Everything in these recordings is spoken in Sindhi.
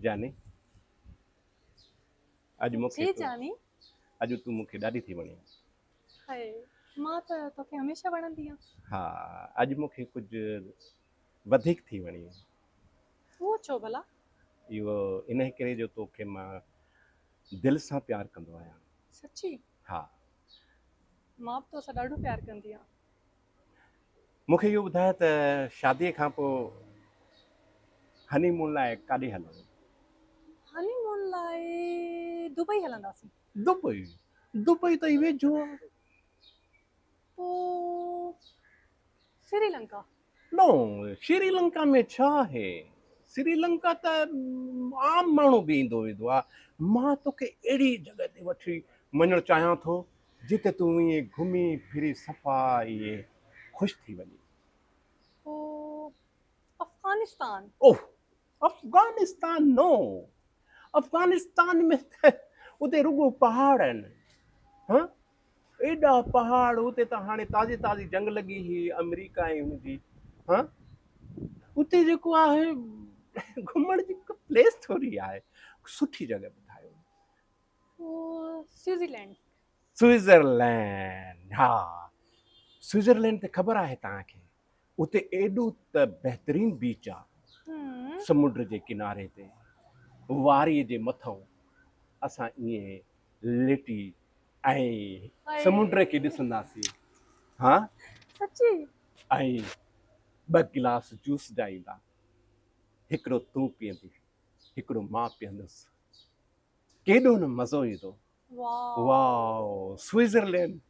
جاني اڄ مون کي جي جاني اڄ تون مون کي ڏاڍي ٿي وڻين. هاء مان ته توکي هميشه وڻندي آهيان. ها اڄ مون کي ڪجهه وڌيڪ ٿي وڻين. اهو ڇو ڀلا؟ اهو انهي ڪري جو توکي مان دل سان پيار ڪندو آهيان. سچي؟ ها. مان به توسان ڏاڍو پيار ڪندي آهيان. مون کي اهو ٻڌاء ته شاديء کان پوء هني مون لاء ڪاڏي هلون؟ هني مون لاء دبئي هلنداسين. دبئي؟ دبئي ته ويجهو آهي. پوء سري لنڪا. نو، سري لنڪا ۾ ڇا آهي؟ سري لنڪا ته عام ماڻهو به ايندو ويندو آهي. مان توکي اهڙي جڳهه تي وٺي وڃڻ چاهيان ٿو، جتي تون ائين گهمي ڦري صفا ائين خوش ٿي وڃين. پوء افغانستان. اوه! افغانستان نو! افغانستان ۾ ته اتي رڳو پهاڙ آهن. ها؟ ايڏا پهاڙ اتي ته هاڻي تازي تازي جنگ لڳي هئي آمريڪا ۽ هن جي ها اتي جيڪو آهي گهمڻ جي ڪا پليس ٿوري آهي سٺي جڳهه ٻڌايو. سوئزرلينڊ. سوئزرلينڊ ها سوئزرلينڊ ته خبر آهي توهان کي اتي ايڏو ته بهترين بيچ آ سمنڊ جي ڪناري تي واري جي مٿئون اسان ائين ليٽي ۽ سمنڊ کي ڏسنداسين ها سچي ۽ ٻه گلاس جوس جا ايندا هڪڙو تون پيئندي هڪڙو مان پيئندس ڪيڏو نه مزو ايندو واء سوئزرلينڊ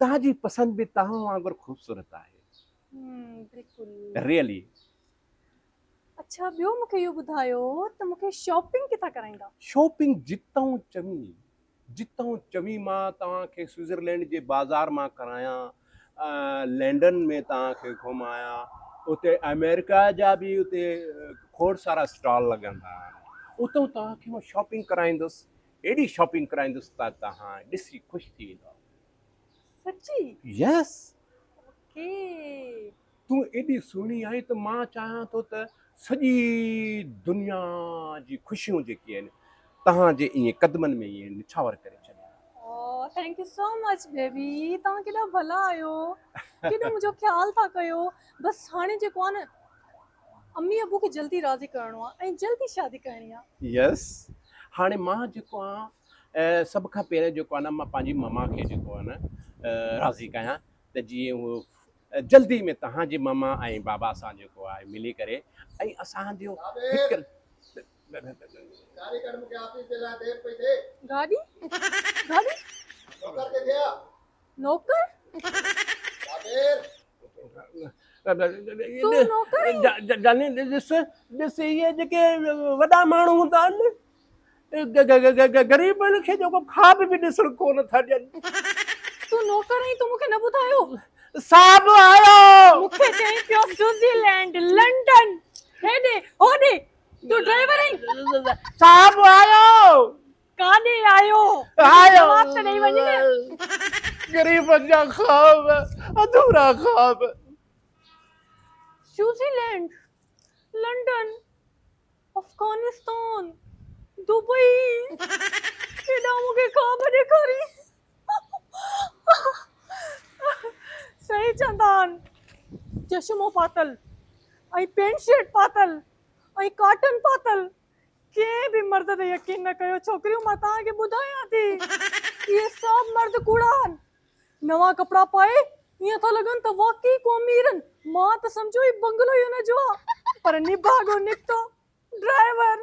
تهان جي پسند به تهان وانگر خوبصورت آهي بلڪل ريئلي اڇا ٻيو مونکي اهو ٻڌايو ته مونکي شاپنگ ڪٿان ڪرائيندا؟ شاپنگ جتان چوين جتان چوين مان توهان کي سوئزرلينڊ جي بازار مان ڪرايان لنڊن ۾ توهان کي گهمايان اتي آمريڪا جا به اتي کوڙ سارا اسٽال لڳندا آهن اتان توهان کي مان شاپنگ ڪرائيندس اهڙي شاپنگ ڪرائيندس ته توهان ڏسي خوش ٿي ويندؤ. سچي؟ يس. اوڪي. تون ايڏي سهڻي آهين ته مان چاهيان ٿو ته سڄي دنيا جي خوشيون جيڪي آهن توهان جي ائين قدمن ۾ ائين نڇاور ڪري ڇڏيان. Oh thank you so much baby توهان ڪيڏا ڀلا آهيو ڪيڏو منهنجو خيال ٿا ڪيو بس هاڻي جيڪو آهي نه امي ابو کي جلدي راضي ڪرڻو آهي ۽ جلدي شادي ڪرڻي آهي. يس هاڻي مان جيڪو آهيان سڀ کان پهرين جيڪو آهي نه مان پنهنجي ماما کي جيڪو آهي نه راضي ڪيان ته جيئن هو جلدي ۾ توهان جي ماما ۽ بابا سان جيڪو آهي ملي ڪري ۽ اسان جو هڪ گاڏي ڪڍ مونکي آفيس جي لاء دير پئي ٿئي. گاڏي گاڏي نوڪر ڪٿي آ؟ نوڪر صابر تون نوڪر آهين؟ جاني ڏس ڏس اهي جيڪي وڏا ماڻهو هوندا آهن غريبن کي جيڪو خواب به ڏسڻ ڪونه ٿا ڏين. تون نوڪر آهين تو مون کي نه ٻڌايو. صاحب آيو. مون کي چئين پيو سوئزرلينڊ لنڊن هيڏي هوڏي تون ڊرائيور آهين. صاحب آيو. ڪاڏي آيو؟ آيو. جواب ته ڏئي وڃ نه. غريبن جا خواب اڌورا خواب. سوئزرلينڊ لنڊن افغانستان دبئي هيڏانهن مون کي خواب ڏيکاري صحيح چوندا آهن چشمو پاتل ۽ پينٽ شرٽ پاتل ۽ ڪاٽن پاتل ڪنهن به مرد تي يقين نه ڪيو ڇوڪريون مان توهان کي ٻڌايان ٿي اهي سڀ مرد ڪوڙا آهن نوان ڪپڙا پائي ائين ٿا لڳن ته واقعي ڪو امير آهن. مان ته سمجهيو هي بنگلو ئي ان جو آ پر نڀاڳو نڪتو. ڊرائيور،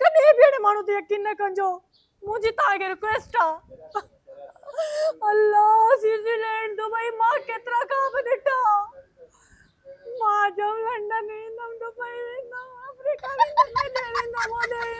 ڪڏهن به اهڙي ماڻهو تي يقين نه ڪجو. منهنجي توهان کي رڪويسٽ آ. الله سوئٽزرلينڊ، دبئي مان ڪيترا خواب ڏٺا. مان جو لنڊن ويندم، دبئي ويندم، آفريڪا ويندم، هيڏي ويندم هوڏي.